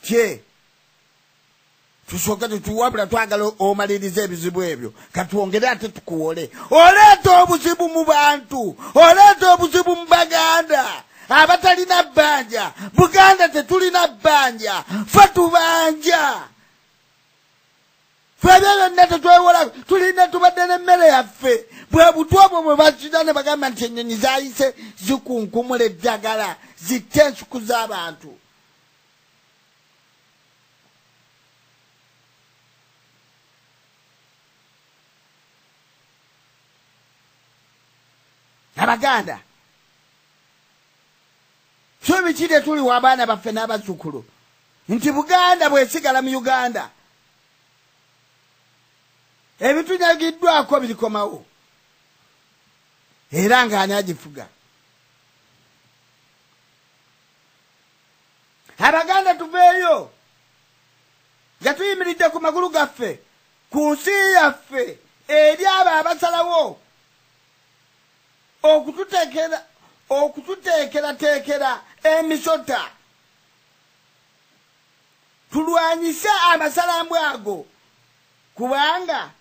Kye tusooke tuwabula, twagala omaliriza ebizibu ebyo, katwongere ate tukuwole. Oleeta obuzibu mu bantu, oleeta obuzibu mu Baganda abatalina bbanja. Buganda tetulina bbanja, ffe tubanja. Ffe ebyo byonna tetwewola, tulina, tubadde n'emmere yaffe. Bwe butwa obwo bwe bakira ne bagamba nti ennyonyi zaayise zikunkumula eddagala zitte ensuku z'abantu. Abaganda so biki tetuliwa abaana baffe n'abazzukulu nti Buganda bw'esigala mu Uganda ebitunyagiddwako birikomawo, era ng'ani agifuga? Abaganda tuveeyo nga tuyimiridde ku magulu gaffe ku nsi yaffe eri abo abasalawo okututeekerateekera emisota, tulwanyise amasalambwa ago, kubanga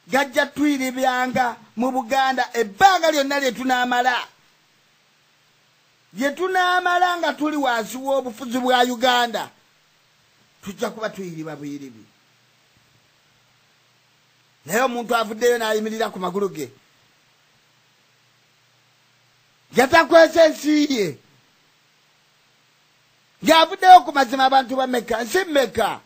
gajja tuyiribyanga mu Buganda ebbanga lyonna lye tunaamala nga tuli wansi w'obufuzi bwa Uganda, tujja kuba tuyiriba buyiribi. Naye omuntu avuddeyo n'ayimirira ku magulu ge yatakwesa ensi ye, ng'avuddeyo ku mazima abantu bameka, nsi mmeka,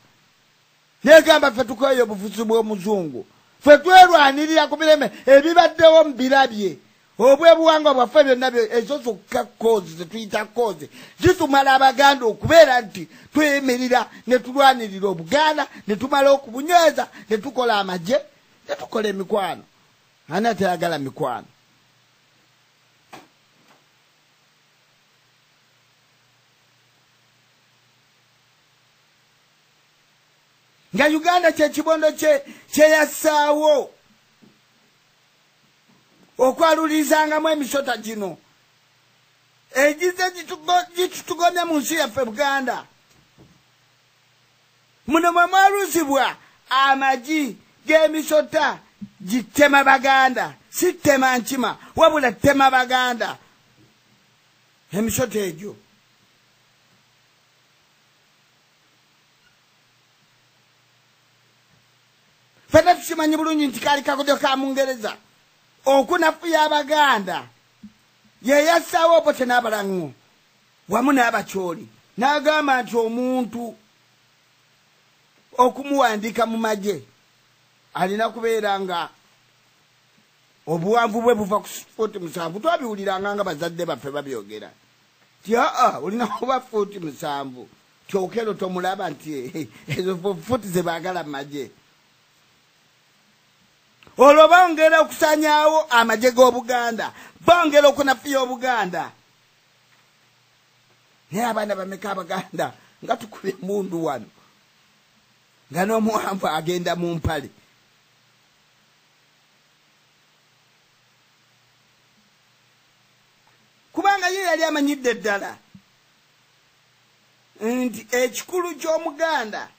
negamba ffe tukooye obufuzi bw'omuzungu, ffe twerwanirira ku bireme ebibaddewo mu birabye obwebuwangwa bwaffe byonna. Ezo zokka koozi zetuyita koozi zitumala Abaganda okubeera nti tuyimirira ne tulwanirira Obuganda, ne tumala okubunyweza, ne tukola amagye, ne tukola emikwano. Ani atayagala mikwano? Nga Uganda kyekibondo kyeyassaawo okwalulirizangamu emisota gino egize gitutugomya mu nsi yaffe Buganda. Muno mwe mwaluzibwa amagi g'emisota gitema Baganda, si ttema nkima wabula ttema Baganda. Emisota egyo ffenna tukimanyi bulungi nti kaali kakodyo ka Mungereza okunafuya Abaganda. Ye yassaawo Obote n'Abalaŋŋo wamu n'Abakyoli, n'agamba nti omuntu okumuwandiika mu magye alina kubeera nga obuwanvu bwe buva ku fuuti 7. Twabiwuliranga nga bazadde baffe babyogera nti aa olina kuba fuuti 7, kyokero tomulaba nti ezo fuuti ze baagala mu magye. Olwo bongera okusanyaawo amagye g'Obuganda, bongera okunafuya Obuganda. Naye abaana bameka Abaganda nga tukubye emundu wano nga n'omuwanvu agenda mu mpale? Kubanga ye yali amanyidde ddala nti ekikulu ky'Omuganda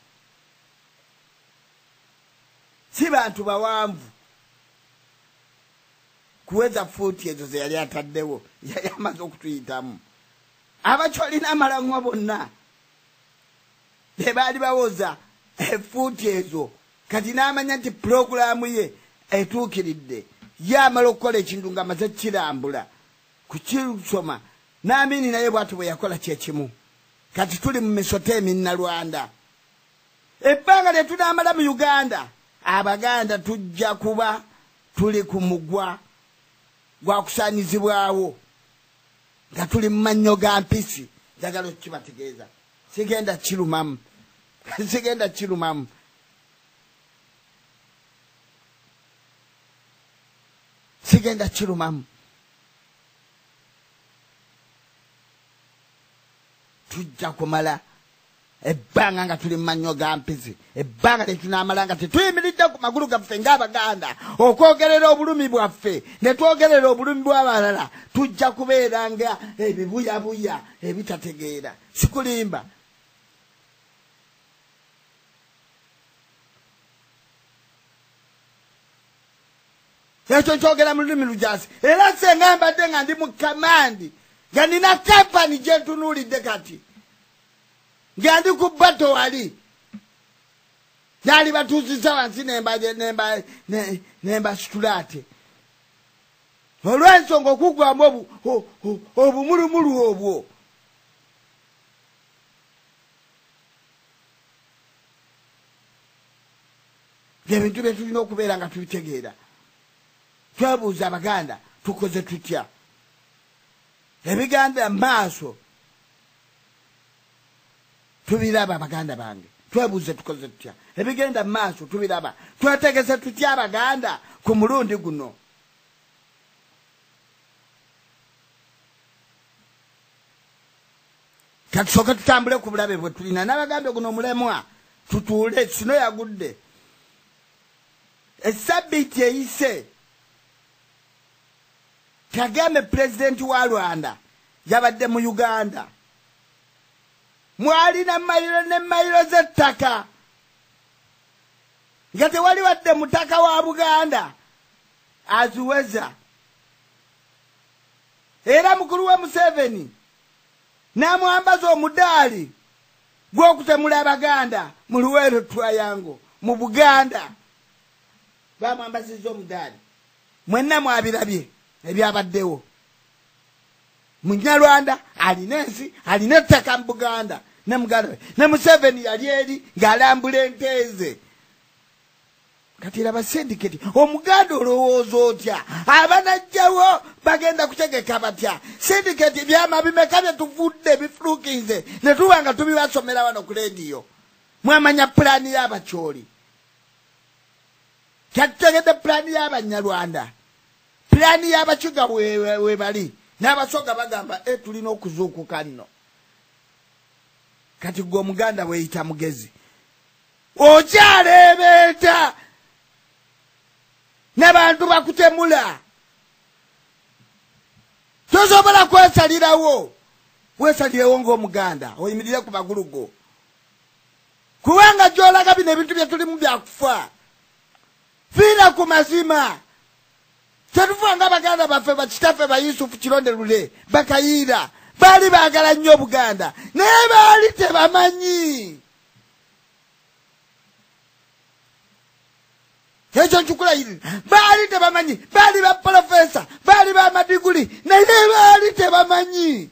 si bantu bawanvu kuweza fuuti ezo ze yali ataddewo, yali amaze okutuyitamu. Abakyoli n'Amalaŋwa bonna be baali bawoza efuuti ezo. Kati n'amanya nti pulogulaamu ye etuukiridde, ye amala okukola ekintu ng'amaze kirambula kukisoma. N'Amini naye bw'atyo bwe yakola kyekimu. Kati tuli mu misota eminnalwanda. Ebbanga lye tunaamala mu Uganda, Abaganda tujja kuba tuli ku mugwa gwakusaanyizibwawo nga tuli mu mannyo ga mpisi. Njagala okukibategeeza, sigenda kirumamu, sigenda kirumamu. Sigenda kirumamu. Tujja kumala ebbanga nga tuli mu mannyo ga mpisi, ebbanga lye tunaamala nga tetuyimiridde ku magulu gaffe ng'Abaganda okwogerera obulumi bwaffe ne twogerera obulumi bw'abalala, tujja kubeera nga ebibuyabuya ebitategeera. Sikulimba. Ekyo kyogera mu lulimi lujaasi. Era senga mbadde nga ndi mu kamandi, nga nina kampani gye ntunuulidde kati, nga ndi ku bato wali, naali batuuzizza wansi nembasitula ate. Olw'ensonga okugwamu obumulumulu obwo. Ebintu bye tulina okubeera nga tubitegeera. Twebuuza Abaganda tukoze tutya? Ebiganda maaso tubiraba baganda bange. Twebuuze tukoze tutya? Ebigenda maaso tubiraba. Twetegese tutya Abaganda ku mulundi guno? Katusooke tutambule ku bulabe bwe tulina. N'abagambye guno omulemwa tutuule, sino yagudde. Essabbiiti eyise Kagame pulezidenti wa Rwanda yabadde mu Uganda. Mwalina mayiro ne mayiro z'ettaka nga tewali wadde mutaka wa Buganda aziweza. Era mukulu we Museveni n'amwambaza omudaali gw'okutemula Abaganda mu Luweero Triangle mu Buganda. Bamwambazizza omudaali. Mwenna mwabirabye ebyabaddewo. Munyarwanda alina ensi, alina ettaka mu Buganda ne muganda we. Ne Museveni yali eri ng'alambula ente ze. Kati raba syndicate, Omuganda olowooza otya? Abanajjawo bagenda kutegeka batya? Syndicate byama bimeka bye tuvudde bifulukinze ne tuba nga tubibasomera wano ku leediyo. Mwamanya pulaani y'Abacholi. Katutegedde pulaani y'Abanyarwanda. Pulaani y'Abakiga we bali. N'Abasoga bagamba tulina okuzuukuka nno. Kati gwe Omuganda weeyita mugezi. Okyaleebeeta n'abantu bakutemula. Tosobola kwesalirawo. Weesalirewo ng'Omuganda oyimirire ku magulu go. Kubanga gy'olaga bino ebintu bye tulimu byakufa. Fiira ku mazima. Tetufa nga baganda baffe bakitaffe ba Yusufu Kironde Lule bakayiira. Baali baagala nnyo Obuganda naye baali tebamanyi. Ekyo nkikulayirira. Baali tebamanyi. Baali ba polofesa, baali ba madiguli naye baali tebamanyi.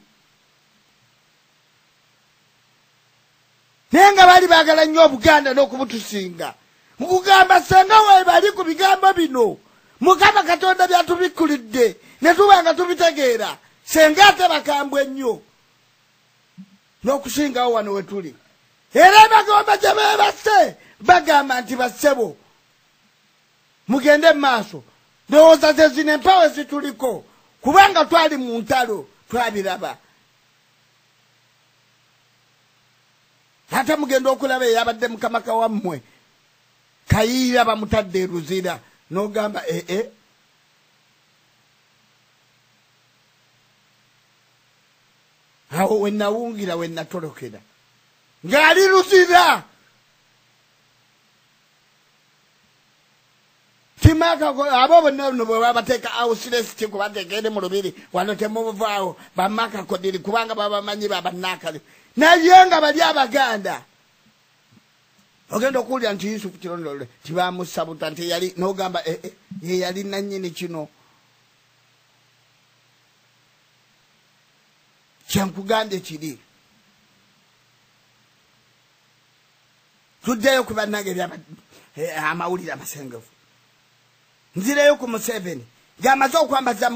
Naye nga baali baagala nnyo Obuganda n'okubutusinga. Nkugamba senga we bali ku bigambo bino Mukama Katonda byatubikkulidde ne tuba nga tubitegeera, senga ate bakambwe nnyo n'okusingawo wano we tuli. Era bagomba gye beebase bagamba nti bassebo mugende mu maaso. Ndowooza ze zino empawo zituliko kubanga twali mu ntalo twabiraba. Ate mugenda okulaba eyabadde mukamaka wammwe Kayiira bamutadde e Luzira n'ogamba awo we nawungira we natolokera ng'ali Luzira. Timaka abo bonna bino bwe babateeka awo siresiti kubateeka mu lubiri wano temuvaawo bamaka kodiri kubanga babamanyi babannaakale naye nga bali Abaganda. Ogenda okuwulira nti Yusufu Kironde Lule tibamusabuta nti yali n'ogamba ye yali nannyini kino. Kyenkugambye kiri. Tuddeyo ku bannange amawulire amasengevu. Nzireyo ku Museveni ng'amaze okwambaza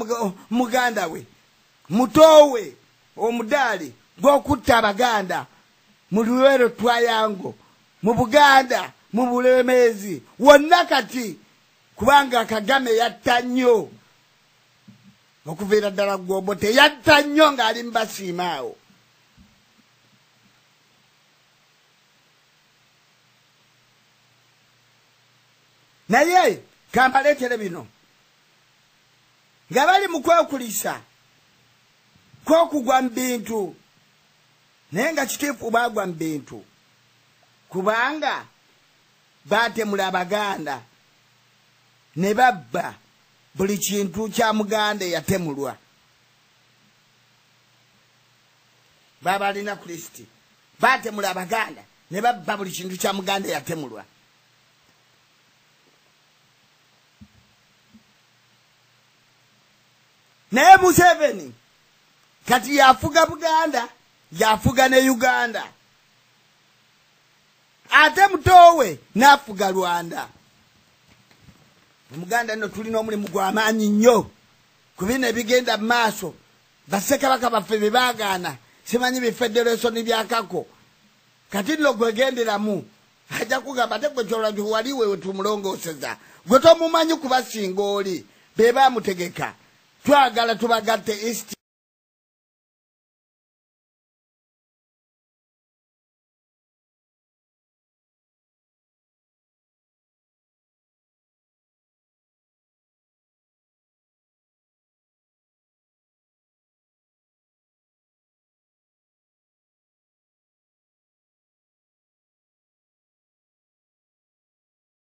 muganda we muto we omudaali gw'okutta Abaganda mu Luweero Triangle mu Buganda mu Bulemeezi wonna kati, kubanga Kagame yatta nnyo okuviira ddala Gombo teyatta nnyo ng'ali mu basiima awo. Naye kambaleetere bino nga bali mu kwekulisa kw'okugwa mu bintu, naye nga kitiifu baagwa mu bintu kubanga baatemula Abaganda ne babba. buli kintu kya Muganda eyatemulwa. Babalina ku lisiti, batemula Abaganda ne babba buli kintu kya Muganda eyatemulwa. Naye Museveni kati yafuga Buganda, yafuga ne Uganda, ate mutowe n'afuga Rwanda. Omuganda nno tulina omulimu gw'amaanyi nnyo ku bino ebigenda mu maaso. Bassekabaka baffe bye baagaana, simanyi bifederation byakako. Kati nno gwegenderamu ajja kugamba ate gwe kyolwa wali wewe tumulongooseza, gwe tomumanyi kubasinga oli, be baamutegeka. Twagala tubagatte East